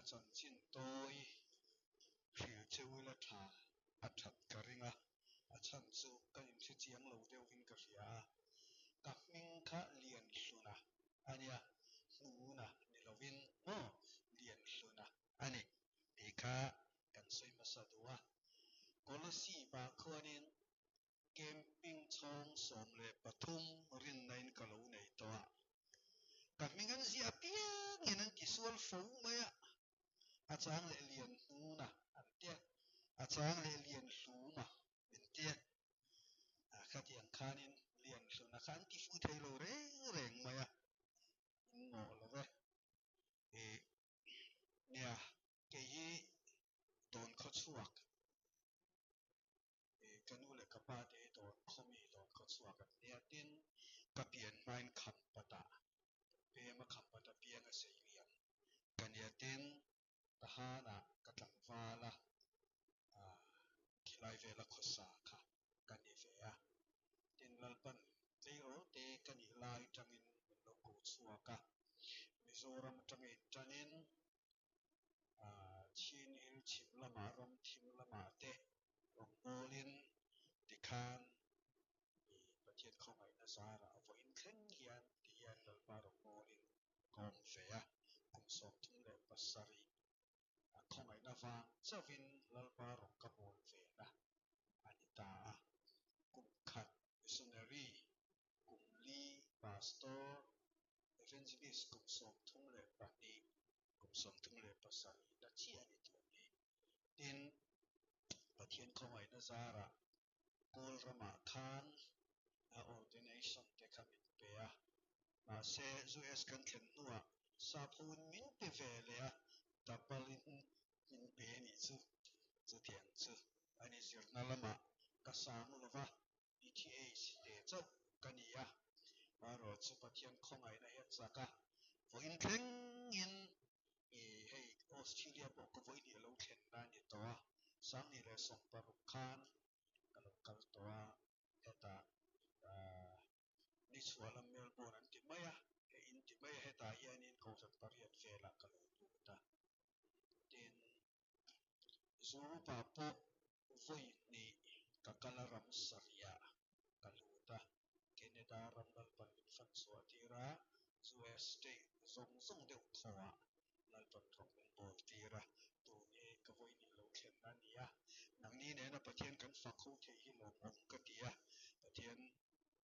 chanchin tawi hrilh cheu ila tha a that ka ring a, a chhan chu ka inhre chiang lo deuhin ka hria a, ka hming kha Lianhluna a nia, Hnuna ni lovin maw Lianhluna a ni tih kha kan sawi hmasa duh a. Kolasib-ah khuanin Camping chhawng 13 rinnain ka lo nei tawh a, ka hming an ziah apiangin an tisual fo mai a, a chang leh lian hnuna an tia, a chang leh lian hluma min tia, khatiang khanin lian hluna kha an ti fuh thei lo reng reng mai a, in mawh lo ve. Ih, nia, kei hi dawn khaw chhuak. Ka nu leh ka pa te hi dawn khawmi dawn khaw chhuak an nia tin ka pian hmain Khampatah pem a Khampata piang a sei liam ka nia tin Tahanah ka tlangval a khilai vela khawsa kha ka ni ve a tin Lalpan tleirawl te ka nih lai tangin min lo ko chhuak a Mizoram atanga intanin Chin Hill chhim lamah ram thim lamah te rawngbawlin tikhan i Pathian khawngaihna zarah vawiin thleng hian ti hian Lalpa rawngbawlin ka awm ve a, kum 37 khawngaihna vang chauhin Lalpa rawn ka bawl ve na a ni ta a, kum khat missionary kum li pastor Evangelist kum 32, kum 37 na chiah a ni tun hi. Tin, Pathian khawngaihna zarah Kawl ramah khan a ordination te kha min pe a, mahse US kan thlen hnuah sap hoin min pe ve leh a, double in min pe a nih chu. Chutiang chu a ni zirna lamah ka sang lo va, PTH te chauh ka ni a, marawh chu Pathian khawngaihna hi a chak a, vawiin thlengin i hei Australia pawh ka vawi nih a lo thlen na a ni tawh a, 2016 khan ka lo kal tawh a, hetah ni chhuah lam Melbourne an ti mai a, hei in ti mai a, hetah hianin Kohhran pariat velah ka lo lut a, tin Zurupa pawh vawi hnih ka kal a ram sarihah ka lut a, Canada ram Lalpan min fan chhuah tir a, US state zawng zawng deuh thawhah Lalpan rawng min bawl tir a, tun hi ka vawi hnih lo thlenna a ni a, nangni nena Pathian kan fak ho theih hi lawmawm ka ti a, Pathian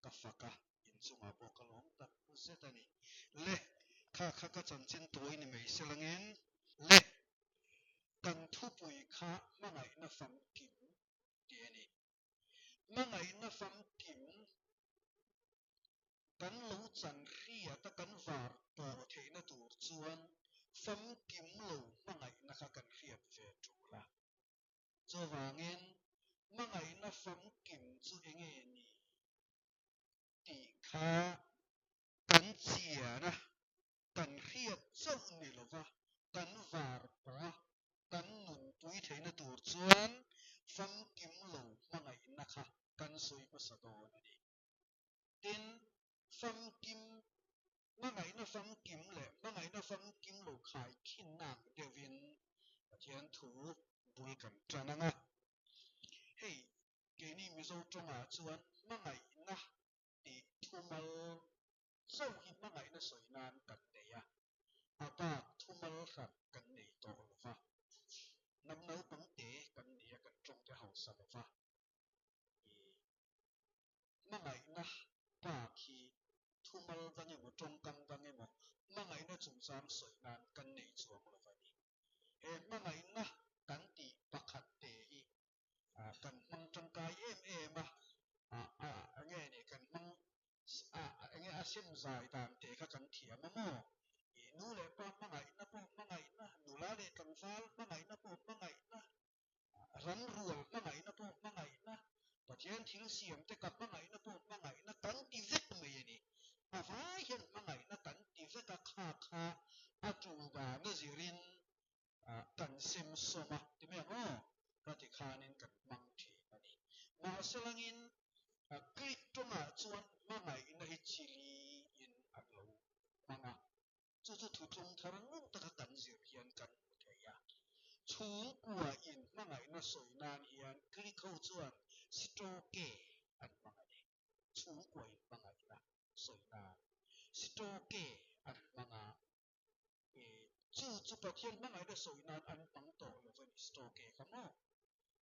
ka fak a, inchungah pawh ka lawm tak zet a ni. Le, kha kha ka chanchin tawi ni mai se langin, le, kan thupui kha hmangaihna famkim tih a ni. Hmangaihna famkim kan lo chan hriat a kan var pawh theihna tur chuan famkim lo hmangaihna kha kan hriat ve tul a. Chuvangin hmangaihna famkim chu enge ni tih kha kan chian a. Kan hriat chauh ni lova kan var pawh a kan nunpui theihna tur chuan famkim lo hmangaihna kha kan sawi hmasa dawn a ni. Tin, famkim hmangaihna famkim leh hmangaihna famkim lo khaikhinna ang deuhin Pathian thu bul kan tan ang a. Hei, keini Mizo tawngah chuan hmangaihna tih thumal Chauh hi hmangaihna sawi nan kan nei a, a bak thumal hran kan nei tawh lo va. Hnam naupang te kan ni a, kan tawng te hausa lo va. I hmangaihna bak hi thumal dang emaw, tawngkam dang emaw hmangaihna chungchang sawi nan kan nei chuang lo va ni. He hmangaihna kan tih pakhat te hi kan hmang tangkai em em a, enge ni kan hmang enge a sem zai dan te kha kan thiam a maw? I nu leh pa hmangaihna pawh hmangaihna, nula leh tlangval hmangaihna pawh hmangaihna, ram rual hmangaihna pawh hmangaihna, Pathian thil siam te ka hmangaihna pawh hmangaihna kan ti vek mai a ni. A vai hian hmangaihna kan ti vek a, kha kha a tul dan a zirin kan sem sawm a ti mai ang aw, ka ti khanin kan hmang thin a ni. Mahse langin Greek tawngah chuan hmangaihna hi chili in an lo hmang a, chu chu thutlung thar ngun taka kan zir hian kan hmu thei. Chhungkua in hmangaihna sawi nan hian Greek ho chuan storge an hmang a ni. Chhungkua in hmangaihna sawi nan storge an hmang a. Chu chu Pathian hmangaihna sawi nan an hmang tawh lo va ni storge kha maw?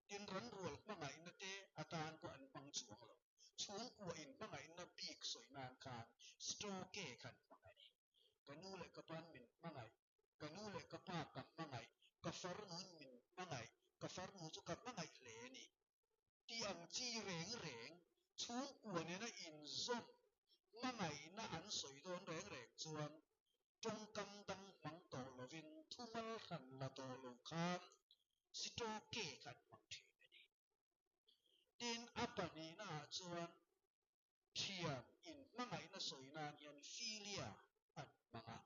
Tin ranrual hmangaihna te atan pawh an hmang chuang lo. Chhungkua in hmangaihna bik sawi nan khan storge kha an hmang a ni. Ka nu leh ka pa'n min hmangaih, ka nu leh ka pa ka hmangaih, ka farnu'n min hmangaih, ka farnu chu ka hmangaih hle a ni. Tih ang chi reng reng, chhungkua nena inzawm hmangaihna an sawi dawn reng reng chuan tawngkam dang hmang tawh lovin thumal hran la tawh lo khan storge kha an hmang thin a ni. Tin, a pahnihnaah chuan Thian in hmangaihna sawi nan hian Philia an hmang a.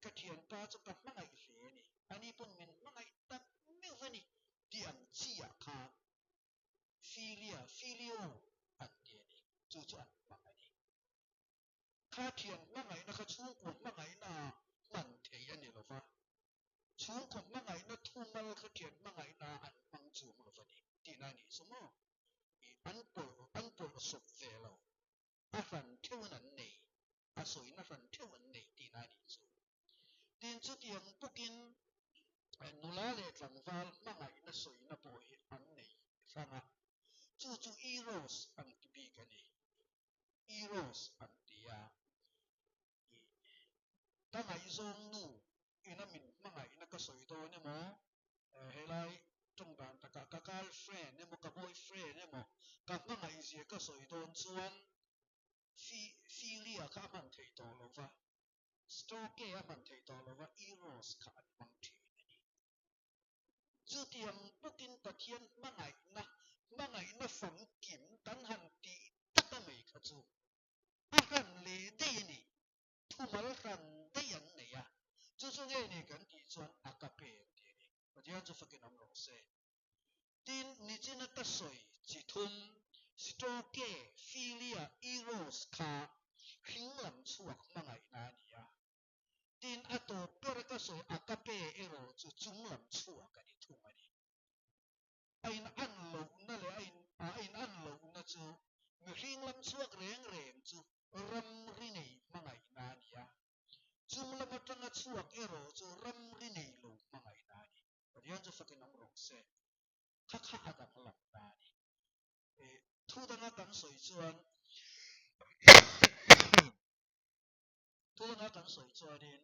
Ka thianpa chu ka hmangaih hle a ni, ani pawn min hmangaih tak meuh a ni tih ang chi ah khan Philia, Philio an ti a ni, chu chu an hmang a ni. Kha thian hmangaihna kha chhungkua hmangaihna ah hman thei a ni lo va, chhungkaw hmangaihna thumal kha thian hmangaihna ah an hmang chuang lo va ni tihna a nih chu maw? An pawlh an pawlh sawp ve lo, a hran theuhin an nei, a sawina hran theuh an nei tihna a nih chu. Tin, chutiang bawkin nula leh tlangval hmangaihna sawina pawh hi an nei hrang a, chu chu Eros an ti bik a ni. Eros an ti a, ka ngaihzawng nu ina min hmangaihna ka sawi dawn emaw, helai tawng dan takah ka girlfriend emaw ka boyfriend emaw ka hmangaihzia ka sawi dawn chuan Philia kha a hman theih tawh lo va, Storge a hman theih tawh lo va, Eros kha an hmang thin a ni. Chutiang bawkin Pathian hmangaihna, hmangaihna famkim kan han tih taka mai kha chu a hran leh daih a ni. Thumal hran daih an nei a, chu chu nge ni kan tih chuan a ka pe an ti a ni. Pathian chu fakin awm rawh se. Tin, nichina ka sawi chi thum, Storge, Philia, Eros kha hring lam chhuak hmangaihna a ni a. Tin, a tawp ber ka sawi a ka pe erawh chu chung lam chhuak a ni thung a ni. A in an lohna leh a in a in an lohna chu mihring lam chhuak reng reng chu ramri nei hmangaihna a ni a. Chung lam atanga chhuak erawh chu ramri nei lo hmangaihna a ni. Pathian chu fakin awm rawh se. Kha kha a danglamna a ni. Thu danga kan sawi chuan Tuna kan sawi chuanin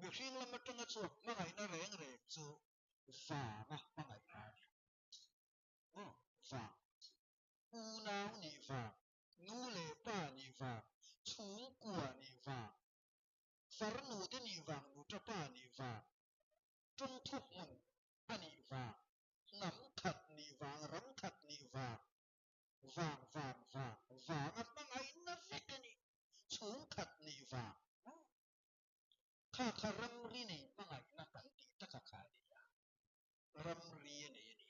mihring lam atanga chhuak hmangaihna reng reng chu vanga hmangaihna a ni. Maw? Vang. Unau nih vang, nu leh pa nih vang, chhungkua nih vang, farnu te nih vang, nuta pa nih vang, tawngthu hmun a nih vang, hnam khat nih vang, ram khat nih vang, Vang vang vang vang a hmangaihna vek a ni. Chhungkhat nih vang maw? Kha kha ramri nei hmangaihna kan tih taka kha a ni a, ramri a nei a ni.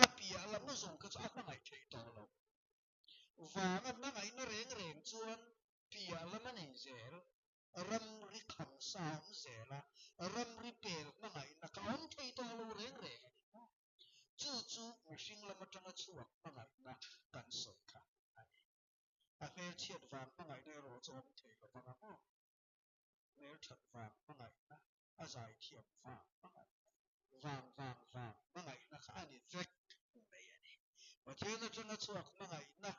A piah lam zawng kha chu a hmangaih theih tawh lo. Vang a hmangaihna reng reng chuan piah lam a nei zel, ramri kham sa a awm zel a, ramri pel hmangaihna kha a awm thei tawh lo reng reng a ni maw? Chu chu mihring lam atanga chhuak hmangaihna kan sawi kha a ni. A hmelchhiat vang hmangaihna erawh chu awm thei lo vang a maw? Hmelthat vang hmangaihna, a zaithiam vang hmangaihna, vang vang vang hmangaihna kha a ni vek mai a ni. Pathian atanga chhuak hmangaihna,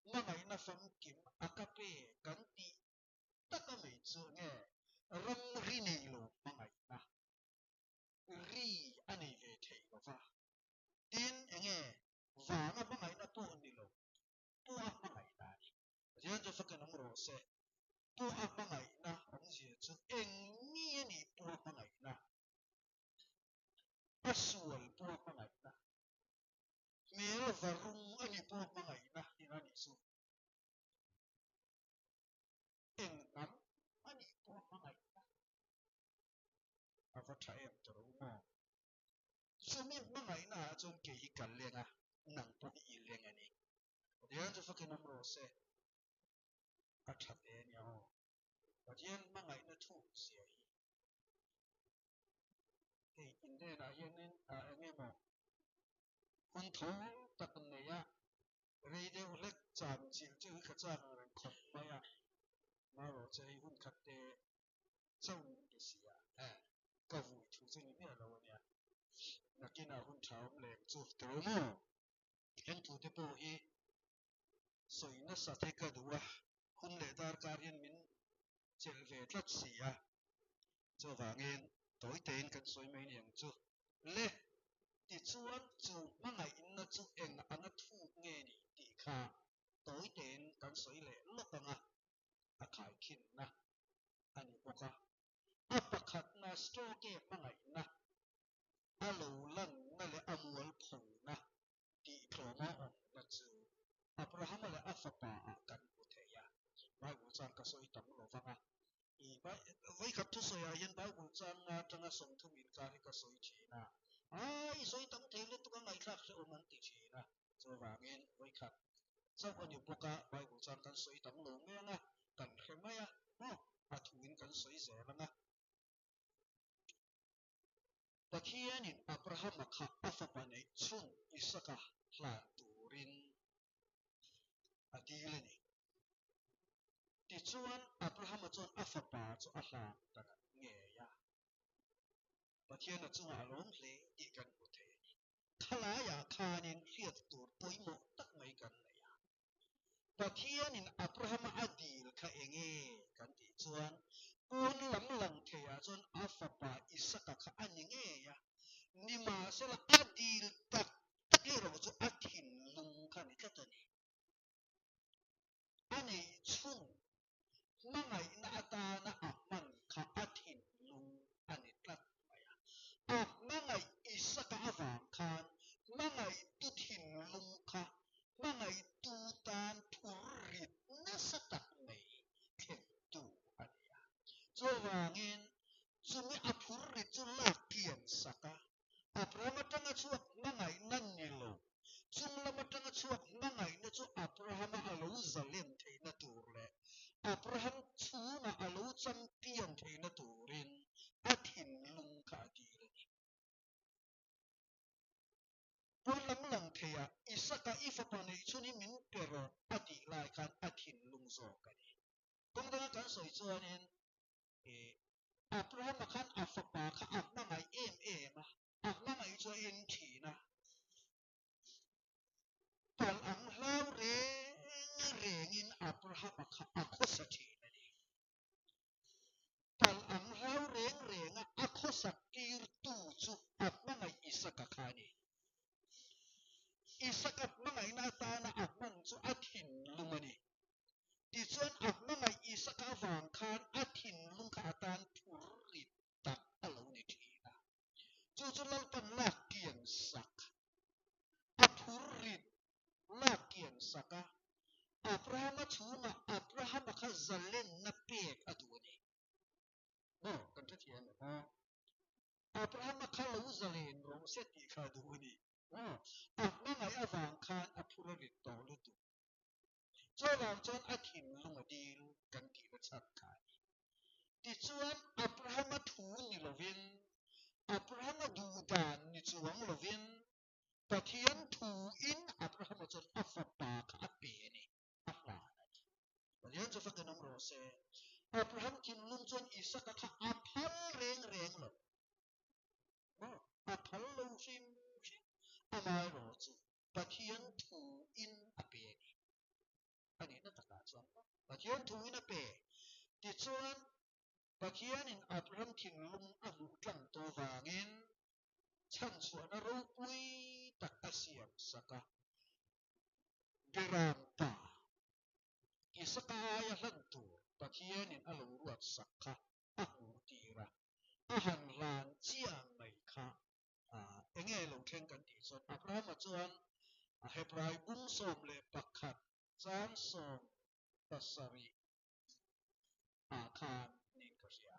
hmangaihna famkim a ka pe kan tih taka mai chu nge ramri nei lo hmangaihna? ri a nei ve thei lo va. Tin, enge vanga hmangaihna pawh ni lo, pua hmangaihna a ni. Pathian chu fakin awm rawh se. Pua hmangaihna awmzia chu eng mi a nih pua hmangaihna? A sual pua hmangaihna. Hmel varung a nih pua hmangaihna tihna a nih chu. Eng hnam a nih pua hmangaihna? A va tha em tawh u maw? Chumi hmangaihna ah chuan kei hi ka leng a, nang pawh hi i leng a ni. Pathian chu fakin awm rawh se. A tha hle a nia aw. Pathian hmangaihna thuk zia hi. Hei in. hnenah hianin eng emaw hun tho tak neia rei deuh hlek cham chilh chu hi ka chak ang reng khawp mai a, marawh chu hei hun khat te chauh min ti si a, ka vui thu chu ni miah lo a nia, nakinah hun tha awm leng chu ti lo maw? Heng thu te pawh hi sawi nasa te ka duh a, hun leh darkar hian min chelh ve tlat si a, chuvangin tawi tein kan sawi mai ni ang chu. Le, tichuan chu hmangaihna chu eng anga thuk nge ni tih kha tawi tein kan sawi leh lawk ang a, a khaikhinna a ni bawk a. A pakhatna stroke hmangaihna a lo lanna leh a mualphona tih tlawma awmna chu Abrahama leh a fapa ah kan hmu thei a. Bible chang ka sawi tam lo vang a, i vawikhat thusawi ah hian Bible chang nga atanga 30 inkar hi ka sawi thin a, ai i sawi tam thei lutuk a ngaihthlak hrehawm an ti thin a, chuvangin vawikhat chauh a ni bawk a, Bible chang kan sawi tam lo mai ang a, kan hre mai a, maw a thuin kan sawi zel ang a. Pathianin Abrahama kha a fapa neih chhun Isaka hlan turin a dil a ni. Tichuan, Abrahama chuan a fapa chu a hlan ta ngei a. Pathian a chungah a lawm hle tih kan hmu thei a ni. Thalaiah khanin hriat tur pawimawh tak mai kan nei a. Pathianin Abrahama a dil kha enge kan tih chuan pawn lam lang theiah chuan a fapa Isaka kha a ni ngei a, nimahsela a dil tak tak erawh chu a thinlung kha a ni tlat a ni. A neih chhung hmangaihna atana a hman kha a thinlung a ni tlat mai a. A hmangaih Isaka avang khan hmangaihtu thinlung kha hmangaihtu tan phur rit nasa tak mai thlentu a ni a. Chuvangin chumi a phur rit chu lak kian sak a, Abraham atanga chhuak hmangaihna ni lo, chung lam atanga chhuak hmangaihna chu Abrahama a lo zalen theihna tur leh Abraham chhungah a lo champion theihna turin a thinlung kha a dil a ni. Pawn lam lang theiah Isaka i fapa neih chhun hi min pe rawh a tih lai khan a thinlung zawk a ni. Kawng danga kan sawi chuanin Abrahama khan a fapa kha a hmangaih em em a, a hmangaih chu a en thin a. Palh ang hlau reng rengin Abrahama kha a khawsa thin a ni. Palh ang hlau reng renga a khawsak tirtu chu a hmangaih Isaka kha a ni. Isaka hmangaihna atana a hman chu a thinlung a ni. Tichuan a hmangaih Isaka avang khan a thinlung kha atan phur rit tak a lo ni thin a. Chu chu Lalpan lak kian sak, a phur rit lak kian sak a, Abrahama chhungah Abrahama kha zalenna pek a duh a ni. Maw kan hrethiam em aw? Abrahama kha lo zalen rawh se tih kha a duh a ni. Maw a hmangaih avang khan a phur a rit tawh lutuk. Chuvang chuan a thinlung a dil kan tihna chhan kha a ni. Tichuan, Abrahama thu ni lovin, Abrahama duhdan ni chuang lovin, Pathian thuin Abrahama chuan a fapa kha a pe a ni, a hlan a ni. Pathian chu fakin awm rawh se. Abraham thinlung chuan Isaka kha a phal reng reng lo. Maw? A phal lo hrim hrim. Amaherawh chu Pathian thuin a pe a ni. A nihna takah chuan Pathian thuin a pe. Tichuan, Pathianin Abraham thinlung a hmuh tlang tawh vangin chhanchhuahna ropui tak a siam sak a. Beram pa, Isaka aia hlan tur Pathianin a lo ruat sak kha a hmuh tir a, a han hlan chiang mai kha Enge lo thleng kan tih chuan Abrahama chuan a Hebrai bung 11 chang 17 ah khan niin ka hria.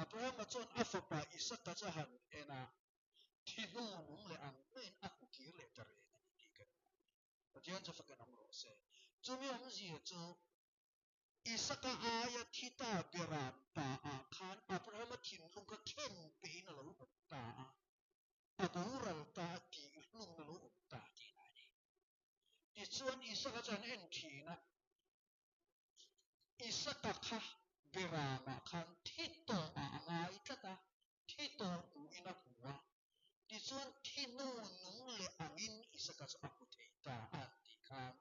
Abrahama chuan a fapa Isaka chu a han en a, thi hnu nung leh ang maiin a hmu kir leh ta reng a ni tih kan hmu. Pathian chu fakin awm rawh se. Chumi awmzia chu Isaka aia thi ta beram pa ah khan Abrahama thinlung kha khen pehin a lo awm ta a. Tichuan Isaka chuan en thin a, Isaka kha Beramah khan thi tawh ah a ngai tlat a, thi tawh hmuhin a hmu a. Tichuan thi hnu nung leh angin Isaka chu a hmu thei ta a an tih khan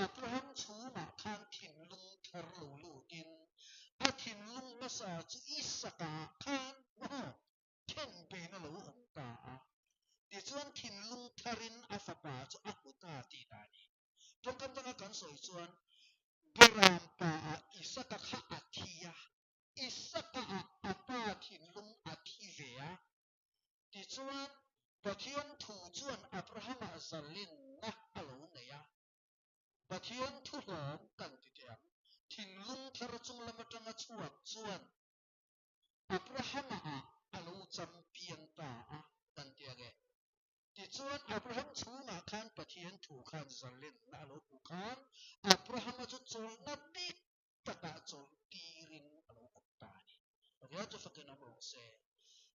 Abraham chhungah khan thinlung thar lo lutin a thinlung hmasa chu Isaka ah khan maw then bein a lo awm ta a. Tichuan thinlung tharin a fapa chu a hmu ta tih dah a ni. Tawngkam danga kan sawi chuan Beram pa ah Isaka kha a thi a, Isaka ah a pa thinlung a thi ve a. Tichuan Pathian thu chuan Abrahama zalenna a lo nei a. Pathian thu hlawm kan ti teh ang, thinlung thar chung lam atanga chhuak chuan Abrahama ah a lo champion ta a kan ti ang e. Tichuan, Abraham chhungah khan Pathian thu khan zalenna a lo hmuh khan Abrahama chu chawlhna dik takah chawlh tirin a lo awm ta a ni. Pathian chu fakin awm rawh se.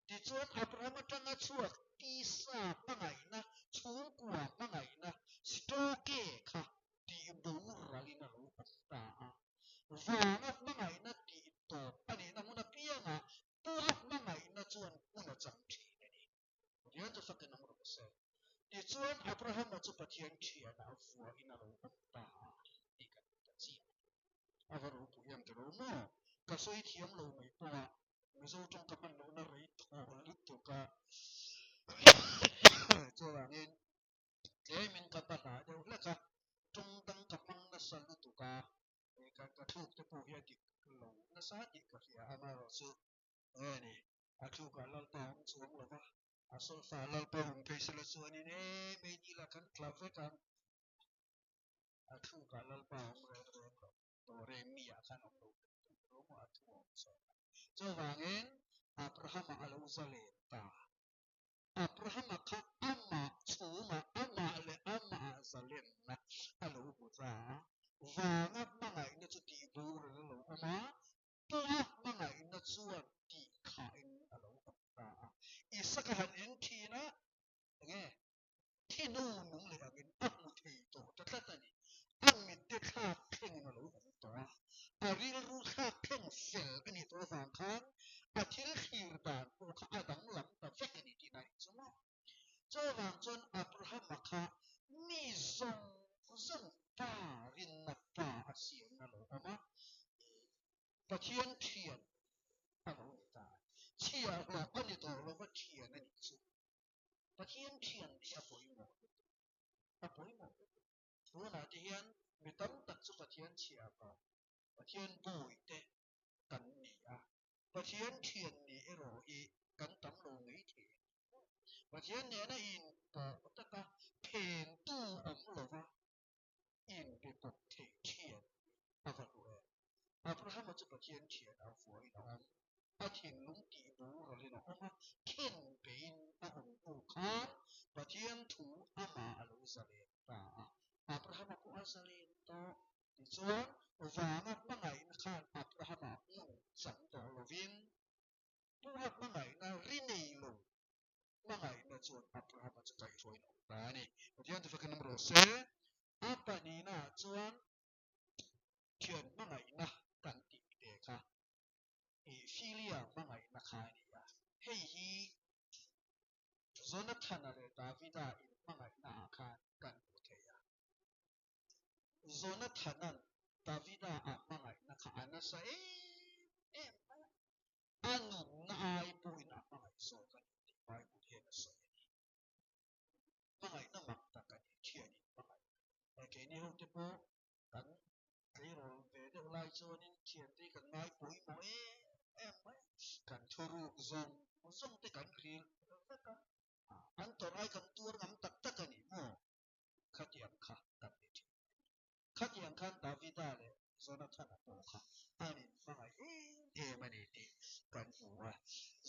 Tichuan, Abraham atanga chhuak tisa hmangaihna, chhungkua hmangaihna, stoke kha tihboralin a lo awm ta a. Vana hmangaihna tih tawp a nihna hmun apiangah Pua hmangaihna chuan hmun a chang thin a ni. Pathian chu fakin awm rawh se. Tichuan, Abrahama chu Pathian thianah vuahin a lo awm ta a tih kan hmu ta chiah a ni. A va ropui em tilo maw? Ka sawi thiam lo mai pawh a, Mizo tawng ka hman lohna rei thaw lutuk a. Chuvangin, tlemin ka bahlah deuh hlek a, tawng dang ka hmang nasa lutuk a, ka thluk te pawh hi a dik lo nasa tih ka hria a, amaherawhchu nge ni, a thlukah Lalpa awm chuang lo va, a solfa Lalpa awm phei sela chuanin e meidil ah kan tla vek ang, a thlukah Lalpa awm reng reng lo, tawh reng mi ah khan awm lo vek tawh lo maw a thu a awm sawn a. Chuvangin Abrahama a lo zalen ta. Abrahama kha amah chhungah amah leh amah zalenna a lo hmu ta a, vanga hmangaihna chu tihboral a lo awm a, Pua hmangaihna chuan tih khahin a lo awm ta a. Isaka han en thin a, enge thi hnu nung leh angin a hmu thei tawh ta tlat a ni. A mitte thlak thlengin a lo awm tawh a, a rilru thlak thleng fel a nih tawh avang khan a thil thlir dan pawh kha a danglam ta vek a ni tih na in chu maw. Chuvang chuan Abrahama kha mi zawng zawng pa rinna pa a siamna lo awm a, Pathian thian a lo ni ta. Chhiahhlawh a ni tawh lova thian a nih chu. Pathian thian hi a pawimawh lutuk. A pawimawh lutuk. Tunah te hian mi tam tak chu Pathian chhiahhlawh, Pathian bawite kan ni a. Pathian thian nih erawh hi kan tam lo ngei thei a ni. Pathian nena inpawh taka phentu awm lova inbe pawp thei thian hi a va hlu em? Abrahama chu Pathian thian a vuain a awm, a thinlung tih boralin a awm a, khen beiin a awm hnu khan Pathian thu amah a lo zalen ta a. Abrahama pawh a zalen tawh. Tichuan, vana hmangaihna khan Abrahama hmun chang tawh lovin, Pua hmangaihna ri nei lo hmangaihna chuan Abrahama chu kaihhruaiin a awm ta a ni. Pathian chu fakin awm rawh se. A pahnihnaah chuan thian hmangaihna kan tih te kha i Philia hmangaihna kha a ni a. Hei hi Jonathana leh Davida inhmangaihnaah khan kan hmu thei a. Jonathana'n Davida a hmangaihna kha a nasa em em mai a, a nunna ai pawhin a hmangaih zawk a ni tih Bible hian a sawi a ni. Hmangaihna mak tak a ni, thianin hmangaihna. Hei keini hote pawh kan tleirawl ve deuh lai chuanin thiante hi kan ngai pawimawh em em mai a, kan thuruk zawng zawng te kan hril vek a, an tawrh ai kan tuar ngam tak tak a ni maw? Khatiang kha kan ni thin. Khatiang khan Davida leh Jonathana pawh kha an inhmangaih em em a ni tih kan hmu a.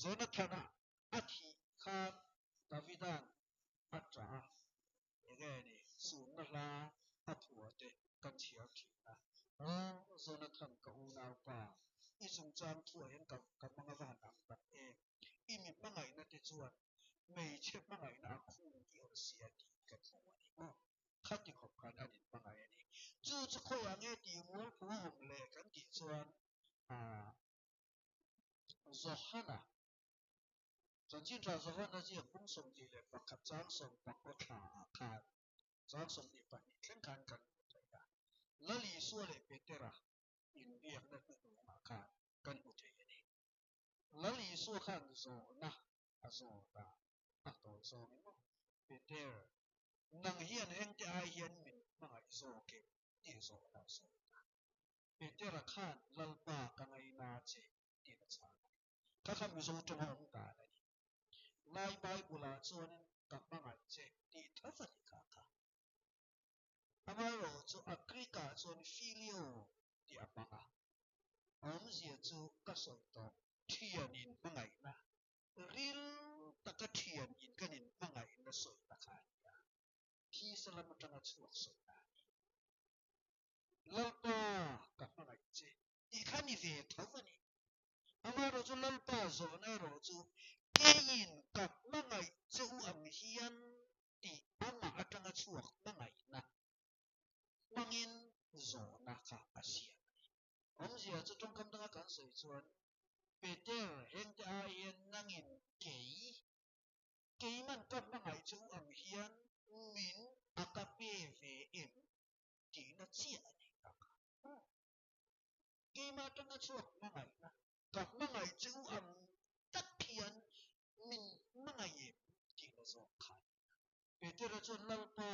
Jonathana a thih khan Davida'n a ṭah a, enge ni sunna hla a phua te kan chhiar thin a. Aw Jonathan ka unaupa, i chungchang thuah hian ka ka hmang a va han ang tak em? I mi hmangaihna te chuan hmeichhe hmangaihna a khum tih awm sia tih kan hmu a ni maw? Khati khawp khan an inhmangaih a ni. Chu chu khawiah nge tih mualphu a awm le kan tih chuan Johana, Chanchin Tha Johana ziak bung 21 chang sawmpakua thla ah khan chang 22 thleng khan kan hmu thei a. Lal Isua leh Petera inbiakna hnuhnungah khan kan hmu thei a ni. Lal Isua khan zawhna a zawt a, a tawi zawng emaw, Peter, nang hian hengte ai hian min hmangaih zawk em? tih zawhna a zawt a. Petera khan Lalpa ka ngaina che tih a chhang a ni. Kha kha Mizo tawnga awm dan a ni. Lai Bible-ah chuanin ka hmangaih che tih tho a ni kha kha. Amaherawhchu a Greek-ah chuan phileo tih a hmang a. Awmzia chu ka sawi tawh. Thian in hmangaihna, ril taka thian in kan in hmangaihna sawina kha a ni a. Thisa lam atanga chhuak sawina a ni. Lalpa ka hmangaih che tih kha ni ve tho a ni. Amaherawhchu Lalpa zawhna erawh chu keiin ka hmangaih che u ang hian tih amah atanga chhuak hmangaihna hmangin zawhna kha a siam a ni. Awmzia chu tawngkam danga kan sawi chuan Peter hengte ai hian nangin kei, keiman ka hmangaih che u ang hian min a ka pe ve em tihna chiah a ni tak a. Keimah atanga chhuak hmangaihna, ka hmangaih che u ang tak hian min hmangaih em tihna zawk kha a ni a. Petera chuan Lalpa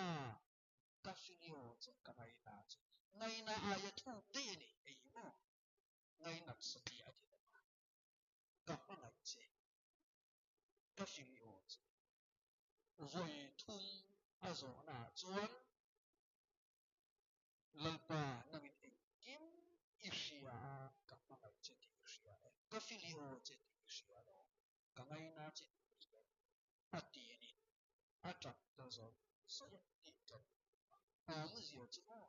ka filio che ka ngaina che, ngaina aia thuk daih a ni, ei maw? Ngainat satih a ti lo a, ka hmangaih che, ka filio che. Vawi thum a zawhnaah chuan Lalpa nangin engkim i hria a, ka hmangaih che tih i hria e, ka filio che tih i hria lo, ka ngaina che tih i hria lo, a ti a ni. A tap ta zawk zawk tih kan hmu a. Awmzia chu maw?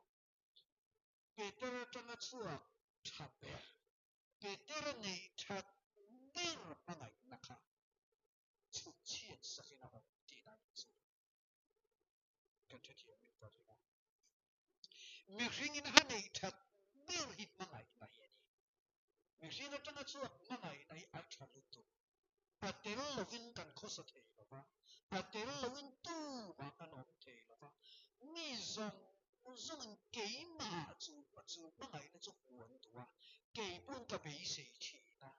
Peter atanga chhuak tha ber, Peter a neih that ber hmangaihna kha chhut chhiat sakin a awm tihna a nih chu. Kan hrethiam in ka ring a. Mihringin a neih that ber hi hmangaihna hi a ni. Mihring atanga chhuak hmangaihna hi a tha lutuk. A tel lovin kan khawsa thei lo va, a tel loin tumah kan awm thei lo va. Mi zawng zawngin keimah chu chu hmangaihna chu hmu an duh a, kei pawn ka beisei thin a.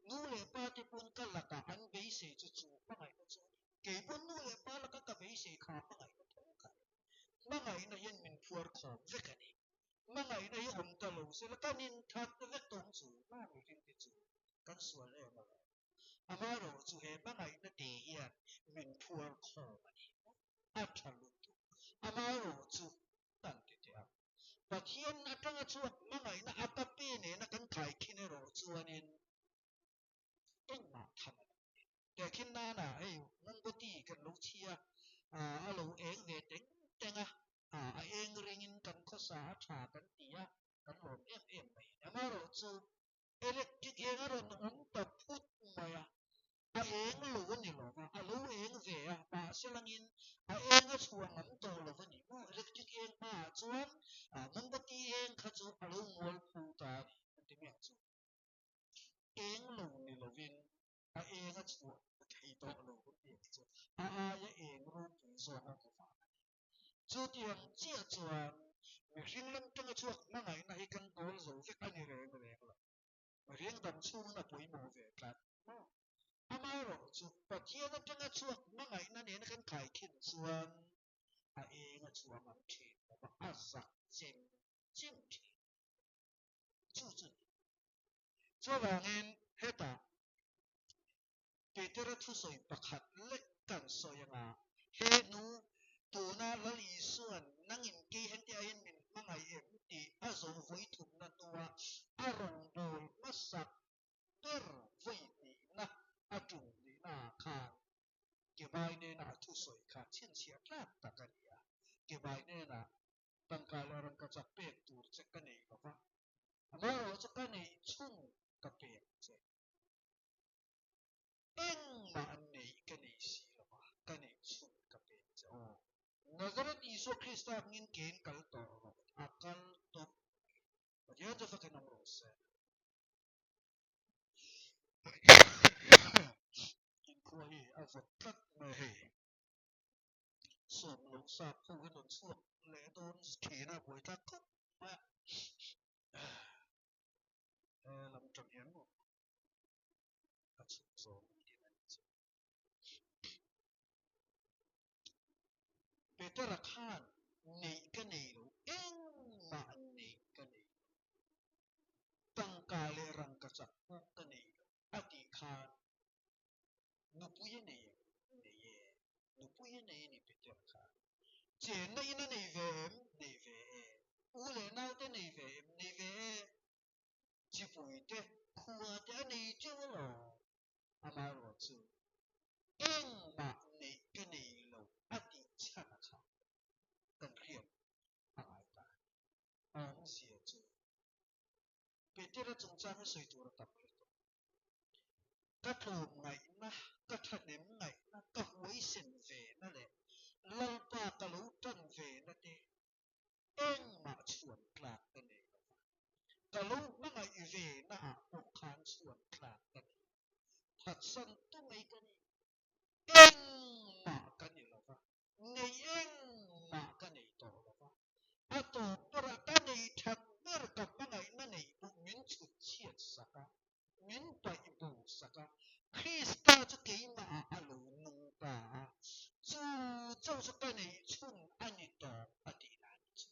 Nu leh pa te pawn ka lakah an beisei chu chu hmangaihna chu a ni. Kei pawn nu leh pa laka ka beisei kha hmangaihna tho kha a ni. Hmangaihna hian min phuar khawm vek a ni. Hmangaihna hi awm ta lo se la kan inthat vek tawng chu hma mihring te chu kan sual em alawm. Amaherawh chu he hmangaihna te hian min phuar khawm a ni. A tha lutuk. Amaherawh chu kan ti teh ang. Pathian atanga chhuak hmangaihna a ka pe nena kan khaikhin erawh chuanin engmah tham a lo ni. Tehkhin nana hei Mongoti kan lo chhia a lo eng ve teng teng a, a eng ringin kan khawsa a tha kan ti a, kan lawm em em mai. Amaherawh chu electric eng a rawn awm ta phut mai a, a eng lo a ni lo va, a lo eng ve a, mahse langin a eng a chhuah ngam tawh lo a ni maw? Electric eng hmaah chuan Mombati eng kha chu a lo mual phu ta a ni, an ti mai ang chu. Eng lo ni lovin a eng a chhuah thei tawh lo kan ti ang chu. A aia eng ropui zawk a hmu vang a ni. Chutiang chiah chuan mihring lam tanga chhuak hmangaihna hi kan dawl zo vek a ni reng reng lo. Mihring dam chhungin a pawimawh ve tlat maw? Amaherawh chu Pathian atanga chhuak hmangaihna nena kan khaikhin chuan a eng a chhuah ngam thin lo va, a zak chem chem thin. Chu chu ni. Chuvangin hetah Petera thusawi pakhat lek kan sawi anga, he hnu tuna Lal Isua'n nangin kei hengte aiin min hmangaih em tih a zawh vawi thumna hnua a rawngbâwl hmasak ber vawi hnihna a tum hnihnaah khan kebai nena a thusawi kha chhinchhiah tlak tak a ni a. Kebai hnenah tangka leh rangkachak pek tur che ka nei lo va, amaherawhchu chu ka neih chhung ka pek che. Engmah an neih ka nei si lo va, ka neih chhun ka pek che aw. Nazareth Isua Krista hmingin kein kal tawh rawh, a kal tawp mai. Pathian chu fakin awm rawh se. Inkhua hi a vawt tlat mai hei. Sawm loh sap ho hi rawn chhuak leh dawn thin a, buaithlak khawp mai a. He lam tang hian maw a chhuk zawng in a ni chu. Petera khan neih ka nei lo, engmah neih ka nei lo, tangka leh rangkachak pawh ka nei lo a tih khan nupui a nei em? Nei e, nupui a nei a ni Petera khan. Chenna in a nei ve em? Nei ve e. U leh naute nei ve em? Nei ve e. Chipui te, khua te a nei teuh alawm. Amaherawh chu engmah neih ka nei lo a tih chhan a kha kan hriat a ngai ta. Awmzia chu Petera chungchang hi sawi tur a tam lutuk. Ka tlawm ngaihna, ka thahnem ngaihna, ka huaisen vena leh Lalpa ka lo tan vena te engmah chhuan tlak ka nei lo va, ka lo hmangaih ve naah pawh khan chhuan tlak ka nei lo. Phatsan tu mai ka ni. Engmah ka ni lo va, nei engmah ka nei tawh lo va, a tawp berah ka nei that ber ka hmangaihna neih pawh min chhut chhiat sak a, min paih bo sak a, Krista chu keimahah a lo nung ta a, chu chauh chu ka neih chhun a ni tawh a tih dan chu.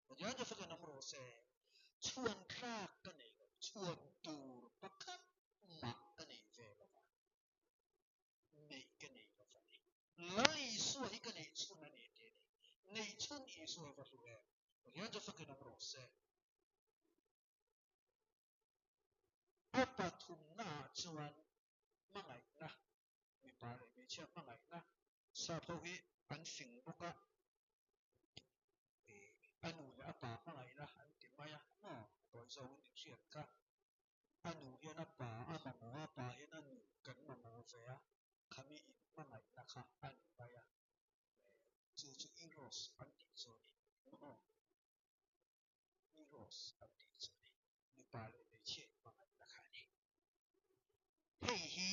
Pathian chu fakin awm rawh se, chhuan thlak ka nei lo, chhuan tur pakhat mah ka nei ve lo va, neih ka nei lo va ni. Lal Isua hi ka neih chhun a ni tih a ni. Neih chhun Isua hi va hlu em? Pathian chu fakin awm rawh se. A pathumnaah chuan hmangaihna, mipa leh hmeichhia hmangaihna sap ho hi an fing bawk a, a nu leh a pa hmangaihna an ti mai a maw? Tawi zawngin in hriat kha. A nu hian a pa a mamawh a, pa hian a nu kan mamawh ve a, khami in hmangaihna kha a ni mai a, chu chu Eros an tih chu a ni maw? Eros an tih chu a ni. Mipa leh hmeichhia in hmangaihna kha a ni. Hei hi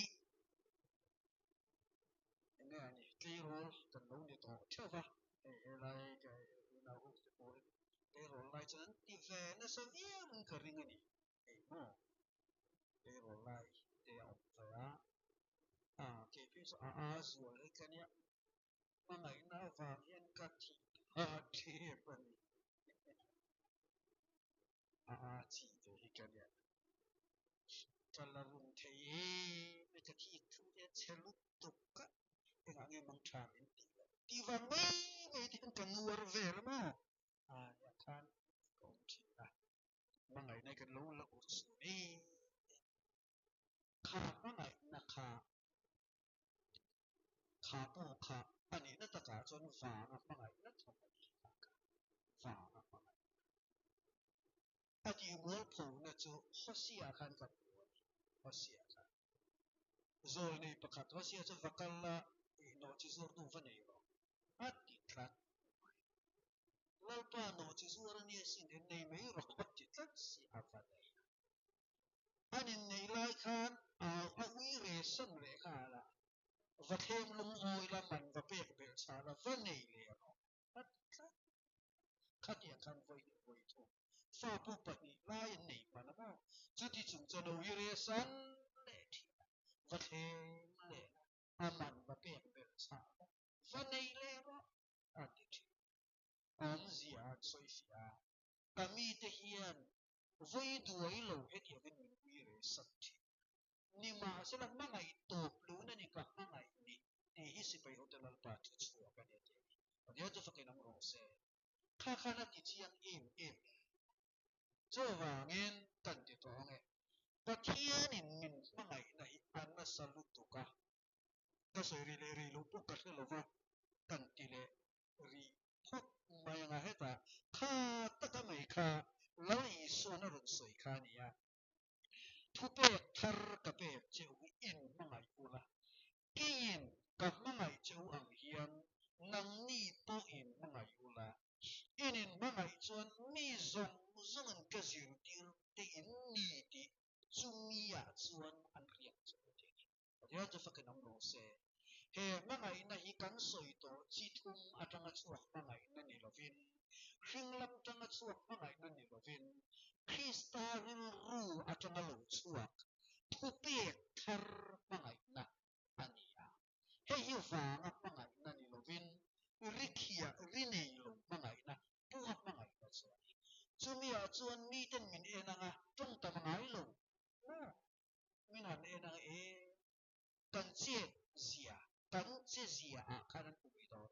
enge a ni? Tleirawl kan lo ni tawh theuh va, hei helai ka unau ho te pawh hi tleirawl lai chuan an ti ve nasa viau in ka ring a ni. Hei maw tleirawl lai te a awm ve a, a kei phei chu a a zual hi ka nia, hmangaihna avang hian ka thih phah tep a ni. A a chi ve hi ka nia. Ka la run thei em e ka thik thu te a che lutuk a, engah nge mang tha min tih loh tih vang mai mai te hian ka nuar vel a maw? A nia khan ka awm thin a, hmangaihna hi kan lo la ur chhun em em. Kha hmangaihna kha Kha pawh kha a nihna takah chuan vanga hmangaihna tho a ni kha ka vanga hmangaihna. A tih mualphona chu Hosea khan kan hmu a ni. Hosea khan zawlnei pakhat Hosea chu va kal la, nawhchi zuartu va nei rawh a ti tlat mai. Lalpa nawhchi zuar a nia sin en nei mai rawh a ti tlat si a va nei a. An inneih lai khan au a ui re san leh nghal a, va thlem lungawi la man va pek belh chhah la va nei leh rawh a ti tlat. Khatiang khan vawi leh vawi thum fa pawh pahnih lai an nei hman a maw? Chuti chung chuan a ui re san leh thin a, va thlem leh la a man va pek belh chhah la va nei leh rawh a ti thin. Awmzia an sawi fiah a, ka mite hian Vawi duai lo hetiangin min ui reh sak thin. Nimahsela hmangaih tawp lun a ni ka hmangaih ni tih hi sipai hote Lalpa thu chhuak a ni a ti a ni. Pathian chu fakin awm rawh se. Kha khan a ti chiang em em. Chuvangin kan ti tawh ang e. Pathianin min hmangaihna hi a nasa lutuk a. Ka sawi ri leh ri loh pawh ka hre lo va, kan ti leh rih phawt mai anga hetah kha taka mai kha Lal Isuan a rawn sawi kha a ni a, Thupek thar ka pek che u hi in hmangaih ula, keiin ka hmangaih che u ang hian nangni pawhin. chuan mi zawng zawngin ka zirtir te in ni tih chumi-ah chuan an riak chu a ti a ni. Pathian chu fakin awm rawh se. He hmangaihna hi kan sawi tawh chi thum atanga chhuak hmangaihna ni lovin, hring lam tanga chhuak hmangaihna ni lovin, Krista rilru atanga lo chhuak thupek thar hmangaihna a ni a. Hei hi vanga hmangaihna ni lovin, rikhiah ri nei lo hmangaihna, pua hmangaihna chu a ni. Chumiah chuan miten min en anga tawng tam ngai lo maw? Min han en anga e, kan chet zia, kan che zia ah khan an hmu mai dawn.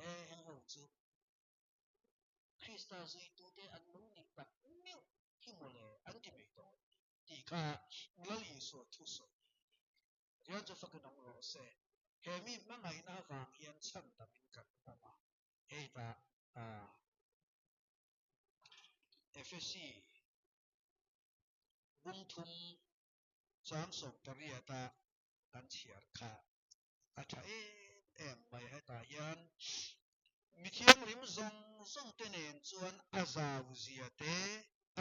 E, heng ho chu Krista zuitute an lo nih tak meuh hi mawle an ti mai dawn tih kha Lal Isua thusawi hi a ni. Pathian chu fakin awm rawh se. He mi hmangaihna avang hian chhan tamin kan awm a, hei ta Efesi bungthum chang 18-a kan chhiar kha a tha em em mai. Hetah hian mi thianghlim zawng zawng te nen chuan a zau zia te,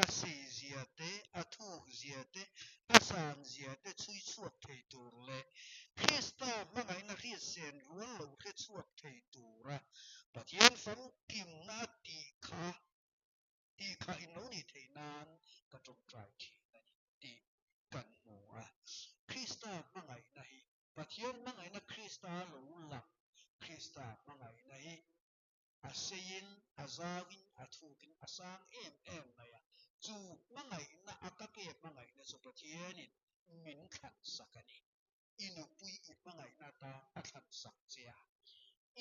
a sei zia te, a thuk zia te, a san zia te chhui chhuak thei tur leh Krista hmangaihna hriatsen rual lo hre chhuak thei tura Pathian famkimna a tih kha tih kha in lo nih theih nan ka tawngtai thin a ni tih kan hmu a. Krista hmangaihna hi Pathian hmangaihna Krista lo lang Krista hmangaihna hi a seiin, a zauin, a thukin a sang em em mai a. Chu hmangaihna a ka ke hmangaihna chu Pathianin min thlan sak a ni. I nupui i hmangaihna atan a thlan sak che a,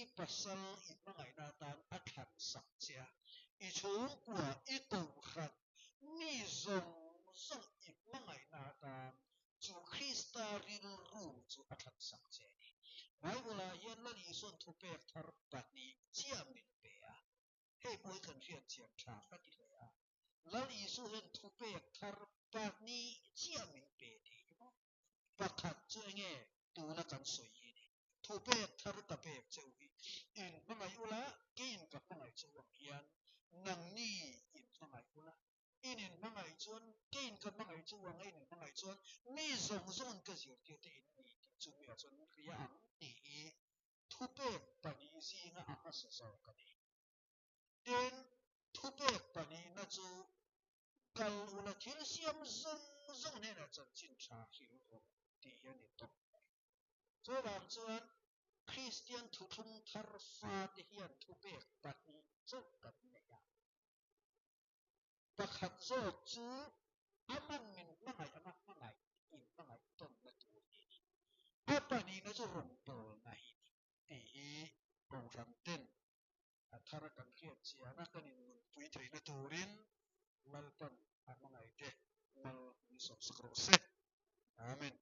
i pasal i hmangaihna atan a thlan sak che a, i chhungkua, i kohhran, mi zawng zawng i hmangaihna atan chu Krista rilru chu a thlan sak che a ni. Bible-ah hian Lal Isua'n thupek thar pahnih chiah min pe a, hei pawh hi kan hriat chian tha ka ti hle a. Lal Isua hian thupek thar pahnih chiah min pe tih hi maw? Pakhat chu enge tuna kan sawi hi ni. Thupek thar ka pek che u hi in hmangaih ula, keiin ka hmangaih che u ang hian nangni in hmangaih ula, in in hmangaih chuan keiin ka hmangaih che u ang a, in in hmangaih chuan mi zawng zawngin ka zirtir te in ni tih chu miah chuan min hria ang tih hi thupek pahnih zinga a hmasa zawk a ni. Tin, thupek pahnihna chu Kal ula thil siam zawng zawng hnenah chanchin tha hrilh rawh tih hi a ni tawp mai. Chuvang chuan Kristian thuthlung thar fate hian thupek pahnih chauh kan nei a. Pakhat zawk chu aman min hmangaih anga hmangaih inhmangaih tawnna tur hi a ni. A pahnihna chu rawngbawlna hi a ni tih hi Kohhran ten a thar kan hriat chian a, kan innunpui theihna turin Lalpan a hmangaihte mal min sawmsak rawh se. Amen.